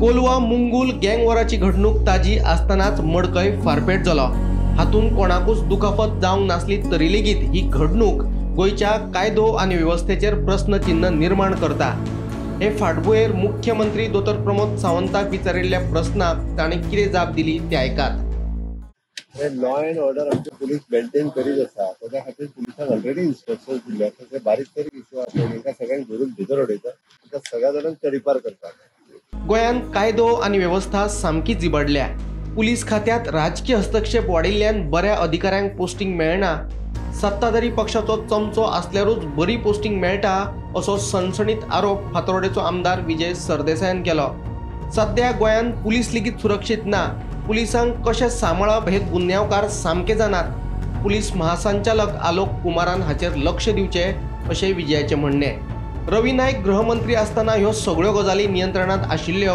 कोलवा मुंगूल गँगवॉराची घडणूक ताजी आसतनाच मडकय फारपेट जालो. हातूंत कोणाकूच दुखापत जावंक नासली तरी लेगीत ही घडणूक गोंयच्या कायदो आनी वेवस्थेचेर प्रस्नचिन्ह निर्माण करता. हे फाटभुंयेर मुख्यमंत्री दोतोर प्रमोद सावंताक विचारिल्ल्या प्रस्नाक ताणें कितें जाप दिली तें आयकात. लॉ अँड ऑर्डर आमचे पुलीस मेंटेन करीत आसा, ताच्या खातीर पुलिसांक ऑलरेडी इन्स्ट्रक्शन दिल्ले आसा. ते बारीक सारीक इश्यू आसा तांकां सगळ्यांक धरून भितर उडयता, तांकां सगळ्या जाणांक तडीपार करतात. गोंयांत कायदो आनी वेवस्था सामकी जिबडल्या. पुलीस खात्यांत राजकीय हस्तक्षेप वाडिल्ल्यान बऱ्या अधिकाऱ्यांक पोस्टिंग मेळना. सत्ताधारी पक्षाचो चमचो आसल्यारूच बरी पोस्टिंग मेळटा असो सणसणीत आरोप फातोर्डेचो आमदार विजय सरदेसायान केलो. सद्या गोंयांत पुलीस लेगीत सुरक्षीत ना. पुलिसांक कशें सांबाळप हे गुन्यांवकार सामके जाणात. पुलीस महासंचालक आलोक कुमारान हाचेर लक्ष दिवचें अशें विजयाचें म्हणणें. रवी नायक गृहमंत्री आसतना ह्यो सगळ्यो गजाली नियंत्रणांत आशिल्ल्यो,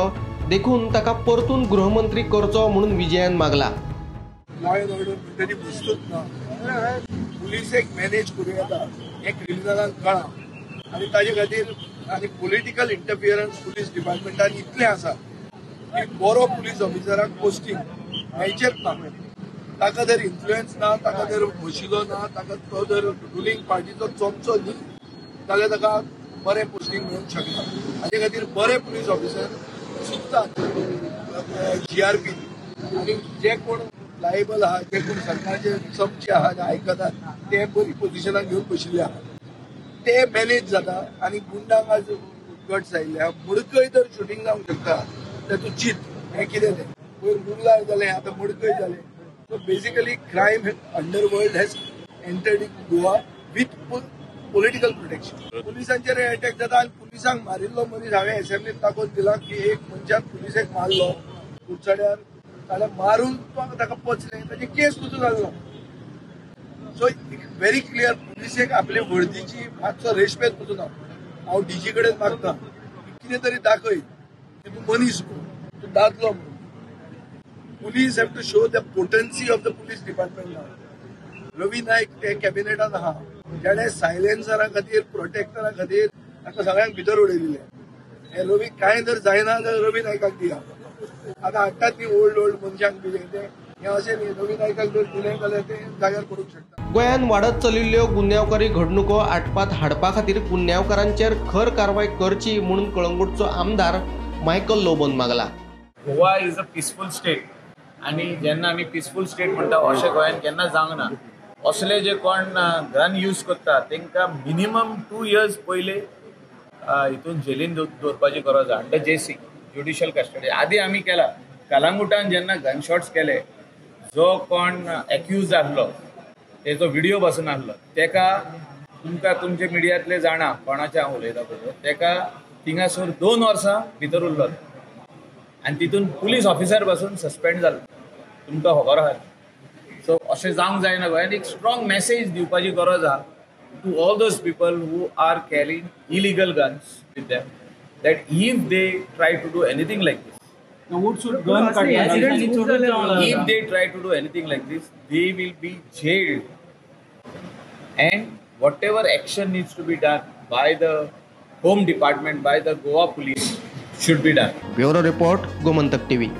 देखून ताका परतून गृहमंत्री करचो म्हणून विजयान मागला. लॉ अँड ऑर्डर तरी वस्तूच ना. पुलिसेक मॅनेज करूं येता हें क्रिमिनलांक कळ्ळां आनी ताजे खातीर आनी पॉलिटिकल इंटरफियरन्स पुलीस डिपार्टमेंटान इतलें आसा की बरो पुलीस ऑफिसराक पोस्टिंग मेळचेंच ना. ताका जर इन्फ्लुयन्स ना, ताका जर वशिलो ना, ताका तो जर रुलिंग पार्टीचो चमचो न्ही जाल्यार ताका बरें पोस्टिंग मेळूंक शकना. हाजे खातीर बरे पुलीस ऑफिसर सुटतात जीआरपी आनी जे कोण लायबल आहा, जे कोण सरकारचे चमचे आहा, जे आयकतात ते बरी पोजिशनाक घेवन बशिल्ले आहा, ते मॅनेज जाता. आनी गुंडांक आज गट्स आयिल्ले आहा. मडकय तर शुटींग जावंक शकता तातूंत चीत हें कितें तें पयर मुंगलार जालें, आतां मडकय जालें. So basically crime underworld has entered in Goa with political protection. पुलिसांचेर अटॅक जाता आनी पुलिसांक मारिल्लो मनीस हांवें एसेंब्लीत दाखोवन दिला की एक मनशान पुलिसेक मारलो कुडचड्यार, जाल्यार मारून ताका पचलें, ताची केस पसून जालो ना. सो व्हेरी क्लियर, पुलिसेक आपले वर्दीची मातसो रेस्पेद पसून ना. हांव डीजी कडेन मागता कितें तरी दाखय की तूं मनीस म्हणून, तूं दादलो म्हणून. Police have to show the potency of the police department now. Ravi Naik ते कॅबिनेटान आहा, जेणे सायलेन्सरा खातीर, प्रोटेक्टरा खातीर ताका सगळ्यांक भितर उडयलें. हे रवी कांय जर जायना जाल्यार रवी नायकाक दिया. आतां हाडटात न्ही ओल्ड ओल्ड मनशांक बी तें, हें अशें न्ही, रवी नायकाक जर दिलें जाल्यार तें जाग्यार पडूंक शकता. गोंयांत वाडत चलिल्ल्यो गुन्यांवकारी घडणुको आटपात हाडपा खातीर गुन्यांवकारांचेर खर कारवाय करची म्हणून कळंगूटचो आमदार Michael लोबोन मागला. Goa is a peaceful state आनी जेन्ना आमी पिसफूल स्टेट म्हणटा अशें गोंयांत केन्ना जावंक ना. असले जे कोण गन यूज करता तांकां मिनिमम 2 इयर्स पयले हितून जेलीन दवरपाची गरज आसा, अंडर जेसी ज्युडिशियल कस्टडी. आदी आमी केला कलांगुटान जेन्ना गन शॉट्स केले, जो कोण एक्यूज आहलो तेजो व्हिडियो बसून आहलो, तेका तुमकां तुमचे मिडियांतले जाणा कोणाचें हांव उलयता पळय, तेका थिंगासर 2 वर्सां भितर उरलो आनी तितून पुलीस ऑफिसर पासून सस्पेंड जालो. तुमकां खबर आहा. सो अशें जावंक जायना. गोंयांत एक स्ट्रॉंग मॅसेज दिवपाची गरज आहा to all those people who are carrying illegal guns with them, that if they try to do anything like this, if they try to do anything like this, they will be jailed and whatever action needs to be done by the Home Department, by the Goa Police should be done. Bureau Report, Gomantak TV.